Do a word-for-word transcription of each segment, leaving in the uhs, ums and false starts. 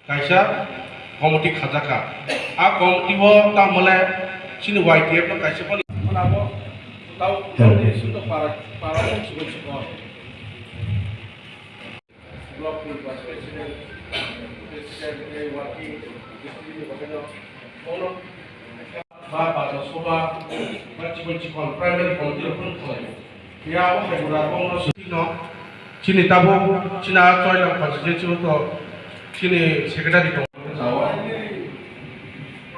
Kaisa committee khajakha. A committee o tamole chini Y T F no kaisa phano abo tau Hmm. Para para block ni vice president, president, working, district ni bagwi no, ono ba bazar soba, ba chikon chikon primary committee rok phano khlai. Ya o hai bura o no sino, chini tabo, chini a choi lang constituency o to, chini secretary to.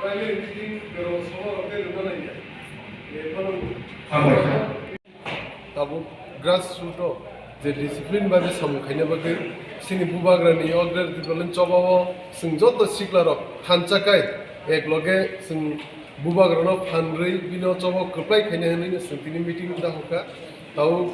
Primary meeting, pero soba rok tei rwna nai ya. Hambai. Tabuk grassroot o je discipline bai samung khaina bagwi chini bubagrani o grassroot ni chobao chwng joto sikla rok thansa kai ek loge chwng bubagrano phan rwi bino chobo kwplai khaina hwnwi chwng tini meeting dakhokha. Tabuk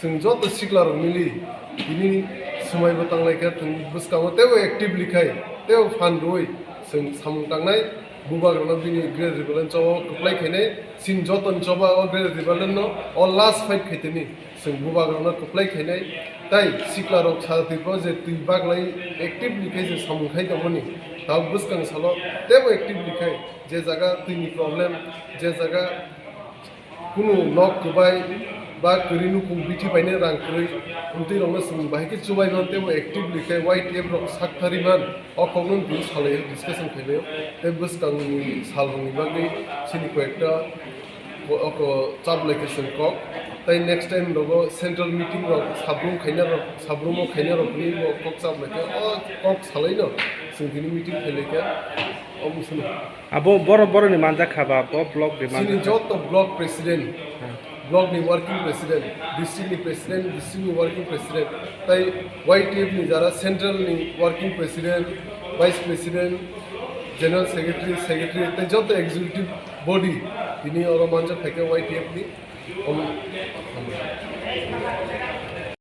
chwng joto sikla rok mili tini swmai bo tanglai kha, chwng bwskango teibo actively khai teibo phan rwi chwng samung tangnai. Bubagrano bini grassroot ni chobao kwplai khainai. Chini jotoni choba o grassroot no o last fight khaitani chwng bubagrano kwplai khainai. Tai sikla rok sa twi bo je twi baglai actively khai je samung khai tongmani. Tabuk bwskang salo teibo actively khai je jaga twini problem, je jaga kunu nok kwbai ba kwrwi nukung bithi baine rang kwrwi, amtwi rokno chwng bahai khe chubai man teibo actively khai Y T F rok sak thari man. O kokno twi salai discussion khainai tei bwskangni salrokni bagwi chini koyekta o, oko chaplai khe chwng kok. Tei next time rogo central meeting rok sabrum khaina rok, sabrumo khaina rokni bo kok chaplai khe o kok salaino chwng tini meeting khailai khe omo sano. Abo boro boroni manjak kha ba, bo block ni chini manjak kha. Joto block president, block ni working president, district ni president, district ni working president, tai Y T F ni jara central ni working president, vice president, general secretary, secretary, tai joto executive body tini oro manjak phaikha Y T F ni. Om-,